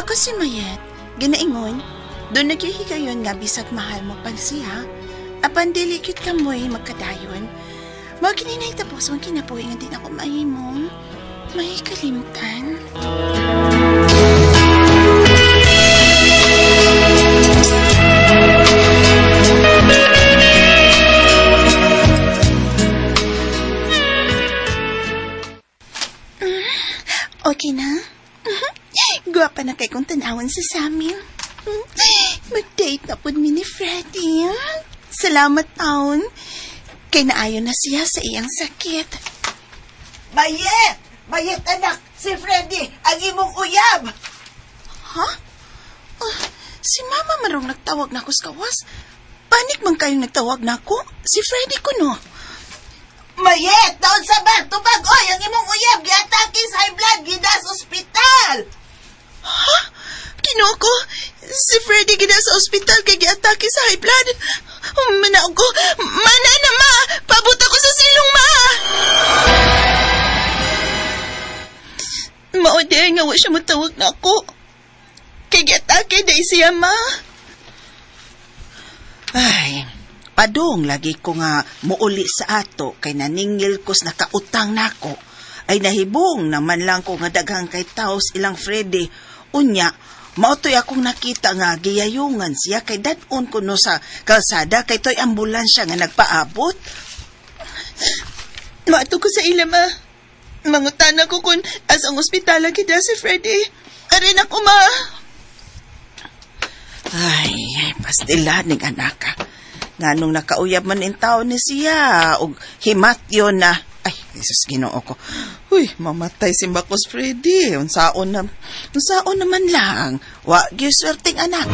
Ako si Mayet, ginaingon, doon naghihigayon nga bisag mahal mo pag siya, apan dili gyud kamoy magkadayon. Mao kini nahitabo sa akong kinabuhi nga di na ko mahimong may kalimtan. Okay na? Gwapa na kay kong tanawon sa Samin. Mag-date na po mi ni Freddy. Salamat, taon. Kay naayon na siya sa iyang sakit. Mayet! Mayet, anak! Si Freddy, ang imong uyab! Ha? Oh, si Mama marong nagtawag na ako sa kawas. Panik man kayong nagtawag na ako. Si Freddy ko, no? Mayet! Taon sa ba? Tubag! Oy, ang imong uyab! Giatake sa high blood! Gida sa ospital! Ha? Ginoo ko! Si Freddy gida sa ospital kay giatake sa high blood. Mana ko! Mana na, ma! Pabot ako sa silong, ma! Mao di nga wa siya motawag na ako. Kay giatake dai siya, ma. Ay, padong lagi ko nga muuli sa ato kay naningil kos nakautang nako. Ay nahibong naman lang ko nga daghang kay taos ilang Freddy. Unya, maotoy akong nakita nga giyayungan siya kay dad-on ko no sa kalsada kay toy ambulansya nga nagpaabot. Maato ko sa ila, ma. Mangutana ko kun as ang ospital kita si Freddy. Arin ako, ma. Ay, pastila ning anaka. Nganong nakauyab man in taon ni siya og himatyo na. Ay, Jesus, Ginoo ko. Uy, mamatay si Marcos Freddy. Unsaon na, unsaon naman lang. Wa gyud swerteng anak.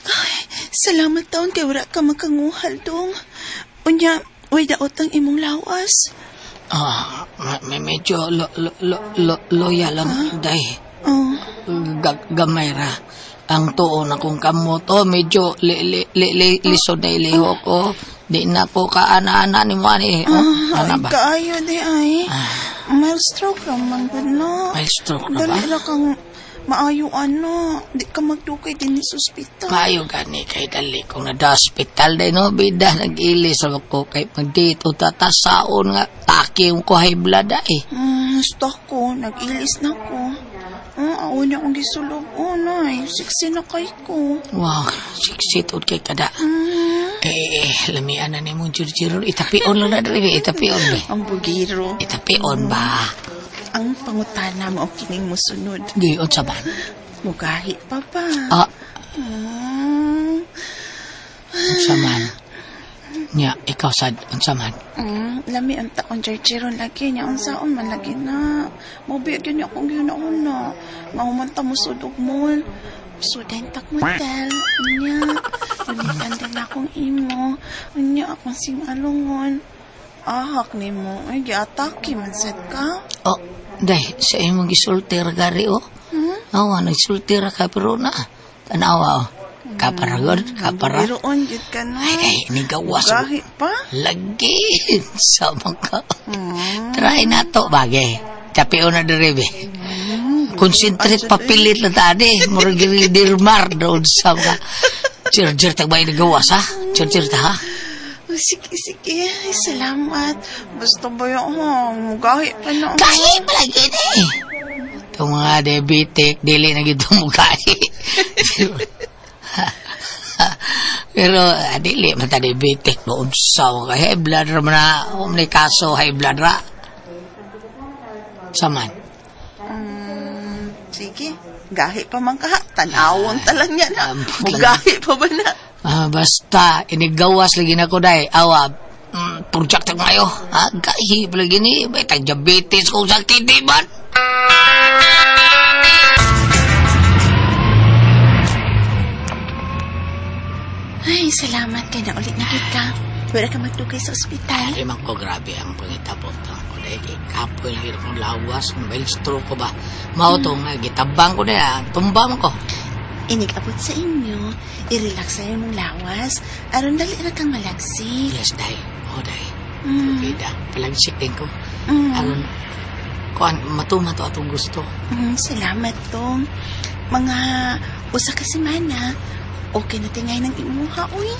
Ay, salamat taon kay wala ka makanguhal dong. Unya, way daot ang imong lawas. Ah, medyo loya lang, day. Oh. Gamay ra. Ang tuon akong kamot. Oh, medyo lisod na ilihok ko. Di na po kaana-ana ni mo ani. Oh, ana ba? Kaayo di ay. Mild stroke ra man gud na. Mild stroke na ba? Dali ra kang maayo ano. Di ka magdukay din sa ospital. Maayo gani kay dali kong nada ospital day no. Bida nag-ilis ko kay magdito tatasaon nga taki ko high blood ay. Stock ko. Nag-ilis na ko. Aon niya akong gisulob. Oh, nay. Sexy na kay ko. Wow, sexy tuod kay kada. Lamian na ni mong jirjiro. Itapion lang na dali. Itapion ba? Ang bugiro. Itapion ba? Ang pangutana mo ang kining musunod. Giyon sa ban? Mugahi pa ba? Ah. Unsa man? Nya, ikaw sad, unsa man? Lami ang taon, jirjiron lagi. Nya, unsaon man lagi na. Mabiyag yun niya akong ginauna. Mahuman ta mo sudog mo. Sudan tak mo, tel. Unya, ulitan din akong imo. Unya, akong singalungon. Ahak ni mo. Ay, giatake man sad ka. Oh, day, sa imong gisultir gari, oh. Awa, nagsultir ka, pero na. Tanawa, oh. Kaparagod, kapara. Biroon, gid ka na. Ay, kay, nigawas. Gahi pa? Lagi, sama ka. Try na to, bagay. Tapi na dere, be. Concentrate, papilit na tadi. Murag dirmar doon sa mga. Chir-chir, tagbay nagawas, ha? Chir-chir ta, ha? Sige, sige. Ay, salamat. Basta ba yun, ha? Mugahi pa na. Gahi pa lagi, eh. Itong mga diabetic, dili na gito mugahi. Pero, dili, mata diabetic, noon sa mga high blood ra man na, may kaso, high blood ra. Saman? Sige, gahi pa man ka. Tanawon talang niya na. Mugahi pa ba na? Basta, inigawas lagi na ko, day. Awa, project ngayo. Ha, gahi pa lagi ni. May tag diabetes kung sakit, di ba? Ay, salamat kay na ulit nakita. Wala ka magdugay sa ospital. Ay, man ko, grabe ang pangitabo. Ko dahil kay kapoy lang hirap ng lawas. May stroke ko ba? Mao to nga, gitabang ko na. Tumba man ko. Inig-abot sa inyo, i-relax sa'yo mong lawas. Aron dali ra kang malagsik. Yes, dahil. Oh, dahil. Bida, palagsik din ko. Aron, Kuan, matuman to atong gusto. Salamat tong. Mga usa ka semana, okay na tingay ng imuha, uy.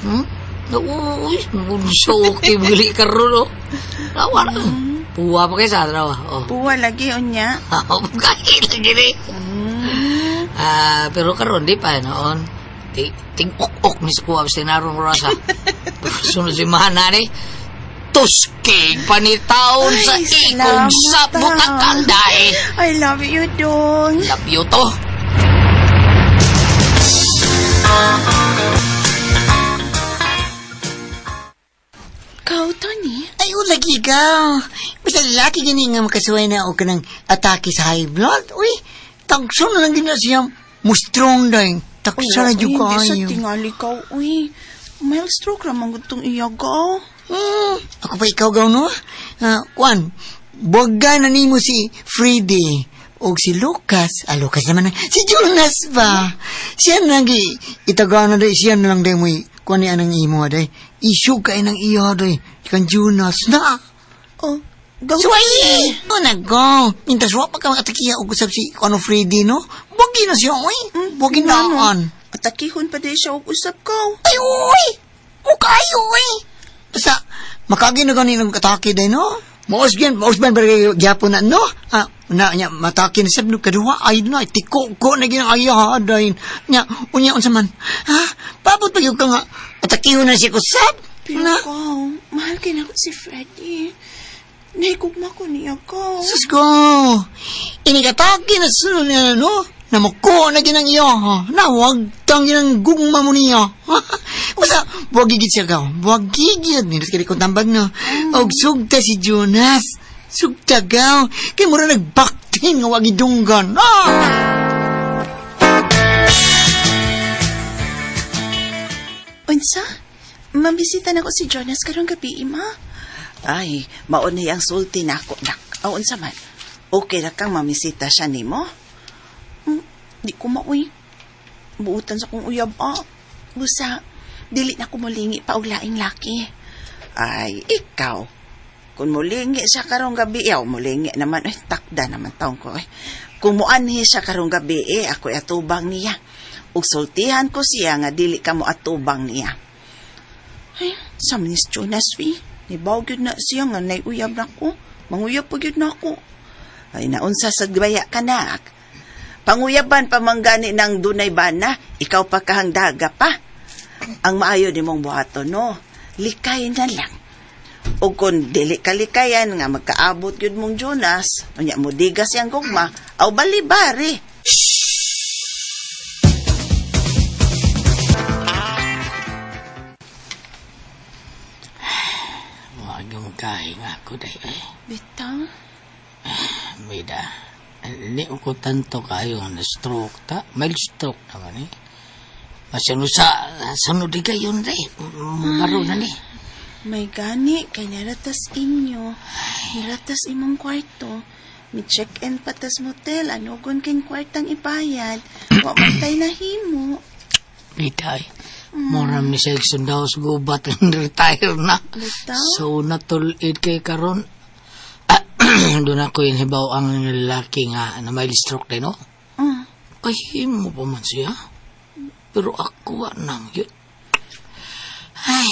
Hmm? Uy, bunso, okay, bili ka ron, oh. Rawa na. Puwa pa kayo sa rawa. Oh. Puwa lagi, unya. Kahit lagi ni. Ah, pero karon di pa noon. Ting ok-ok ni sa kuha sa narong rasa. Sunod si mana ni. Tusking panitaon sa Ay, ikong salamat, sa ah. butakal dae. I love you, dong. Love you to. Kau, Tony? Ay, lagi ka. Basta lalaki gani nga makasuway na o kanang atake sa high blood. Uy, tagso na lang gina siya. Mustrong dahil. Tagso na Uy, dyan hindi sa kayo. tingali ka, uy. Mild stroke ramang gutong iyagaw. Ako pa ikaw gaw, no? Kuan, buwaga na nimo si Freddy o si Lucas. Ah, Lucas naman na. Si Jonas ba? Siya na gi, itagaw na dahil. Siya na lang dahil mo'y kuan niya ng imo dahil. Isyu kay ng iya dahil. Kan Jonas na. Oh, gaw. Suway! Oh, nago. Intas wa pa ka makatakiya og usab si ano Freddy, no? Buwagi na siya, uy. Buwagi naan. Atakihon pa din siya og usap ko. Ay, uy! Mukayo, uy! Basta, makagi na gani ng kataki din, no? Maos yan, maos ba ba gyapon na, no? Ah, na, nya, mataki na sab, no, kaduha, ay, na, tiko ko na ginang ayaha, dahin. Nya, unya, unsa man. Ha? Pabot pa yun ka nga, atakihon na siya kusab. Pero Na, ko, mahal kay nako si Freddy. Nahigugma ko niya ko. sus ko, inikataki na sunod niya, no? Namuko na ginang iyo, ha? Nawag tang ginang gugma mo niya. Basta, buwag gigit siya ka. Buwag gigit. Nindot ka kong tambag, no? Og sugta si Jonas. Sugta ka. Kaya mura nagbaktin nga wag idunggan. Ah! Unsa? Mambisita na ko si Jonas karong gabi, ima. Ay, maunay ang sulti nako, nak. Aw, unsa man? Okay ra kang mamisita siya nimo? Di ko maoy. Buutan sa kong uyab, ah. Busa, dili na ko mulingi pa og laing laki. Ay, ikaw. Kung mulingi siya karong gabi, yaw, mulingi naman. Ay, takda naman taong ko. Ay. Kung muanhi siya karong gabi, eh, ako'y atubang niya. Ug sultihan ko siya nga dili ka mo atubang niya. Ay, sa ni Jonas, wi. Nibaw gyud na siya nga naiuyab na ko. Manguyab pa gyud na ako. Ay, naunsa sa baya ka, nak. Panguyaban pa manggani ng dunay bana, ikaw pa kahangdaga pa. Ang maayo ni mong buhaton, no? Likay na lang. O kung dili ka likayan nga magkaabot yun mong Jonas, unya mo digas yang gugma, aw balibari. Huwag yung kahinga ako dahil. Eh. Bitaw. Mida, hindi ko tanto kayo na stroke ta. Mild stroke naman eh. Masano sa sunod di kayo na eh. Mabaro na ni. May gani kay naratas inyo. Naratas imong kwarto. Mi check-in pa tas motel. Anugon king kwartang ibayad. Wa man tay nahimo. Mida eh. Moram ni siya sundaw sa gubat ang retire na. Bitaw. So natulid kay karon. Doon ako yun hibaw ang lalaki nga na mild stroke din, no? Kahimo pa man siya. Pero ako nang yun. Ay,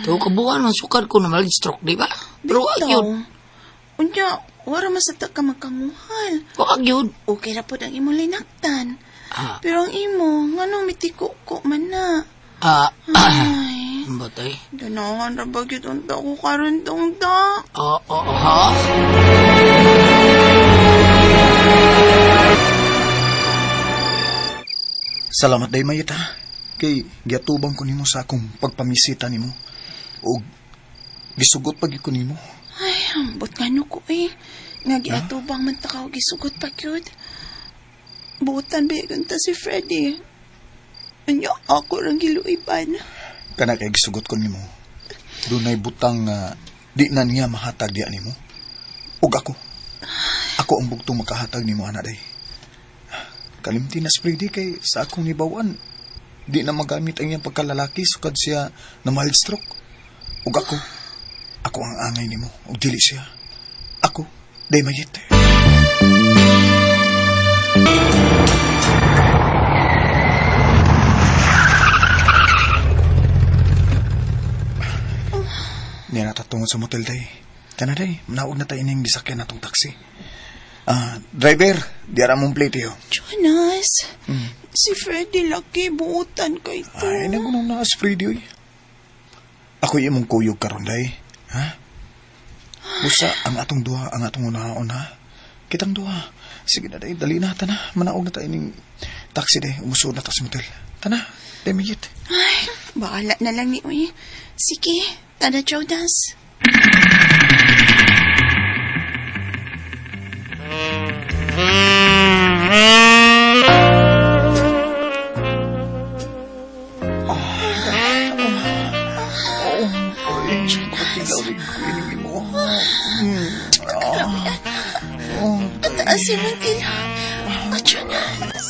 to kabuan man sukad ko na mild stroke, di ba? Pero wag yun. Unya, wara masata ka magkanguhal. Wag yun. Okay ra pod ang imong linaktan. Ah, Pero ang imo, nganong mitiko ko man na. ah, Ay, batay. ganahan ra ba gyud unta ko karon tong ta? Oo, oh, ha? Salamat day mayita. Kay giatubang ko nimo sa akong pagpamisita nimo. Og gisugot pag ko nimo. Ay, ambot nga no ko eh. Nga giatubang man ta ka og gisugot pa gyud. Buotan ba ta si Freddy? Unya ako rang giluiban. Kana kay gisugot ko nimo. Dunay butang nga di na niya mahatag diya nimo. Ug ako. Ako ang bugtong makahatag nimo ana day. Kalimti na si Freddy kay sa akong nibawan di na magamit ang iyang pagkalalaki sukad siya na mild stroke. Ug ako, ako ang angay nimo ug dili siya. Ako Day mayit. Niya natatungod sa motel, day. Kana, day, manaog na tayo ining gisakyan natong taxi. Driver, di ara mong plate yo. Jonas, si Freddy laki, buutan kay to. Ay, nagunong na as Freddy, oy. Ako imong kuyog karon, day. Ha? Busa, ang atong duha, ang atong unaon, ha? Kitang duha. Sige na, day, dali na, tana. Manaog na tayo ining taxi, day. Umusod na ta sa motel. Tana, day, mayit. Ay, bahala na lang ni Uy. Sige, tana, Jonas. Pataas yung tila. Oh, Jonas.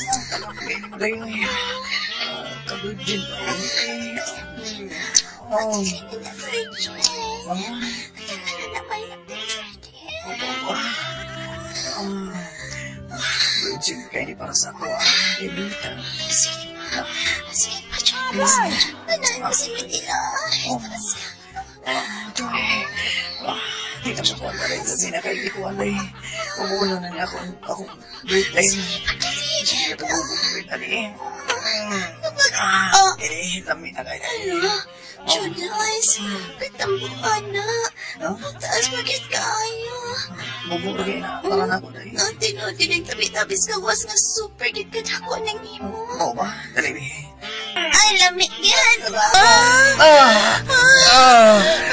Kaya para sa ako, Sige pa, Jonas. Tanan si Matila. Di na makuha na rin kasi nakaikuha na eh. Pumulo na niya ako break time. Sige, katugog break ali. Eh, lami na kayo. Jonas, katambuhan na. Taas magit kaayo. Buburo kayo na, para na ako dahil. Ang tinuod yung tabi-tabi sa gawas nga super gid ka dako ng imo. Oo ba? Dali, eh. Ay, lami yan. Ah!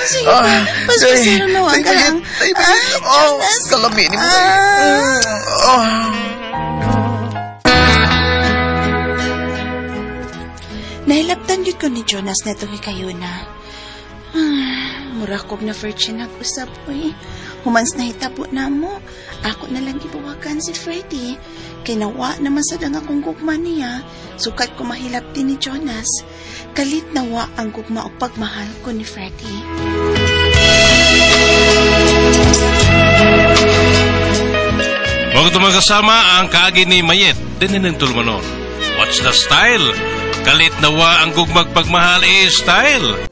Sige pa, paspasero na wag ka lang. Oh, kalami ni mo. Nahilabtan yun ko ni Jonas na itong kayo na. Mura kog na virgin nag-usap, uy. Humans na hitabo na mo. Ako na lang gibuwagan si Freddy. Kinawa naman sa dang akong gugma niya. Sukat ko mahilap din ni Jonas. Kalit nawa ang gugma o pagmahal ko ni Freddy. Huwag ito magkasama ang kaagi ni Mayet, din ng Tulmanon. What's the style? Kalit nawa ang gugmag pagmahal eh style.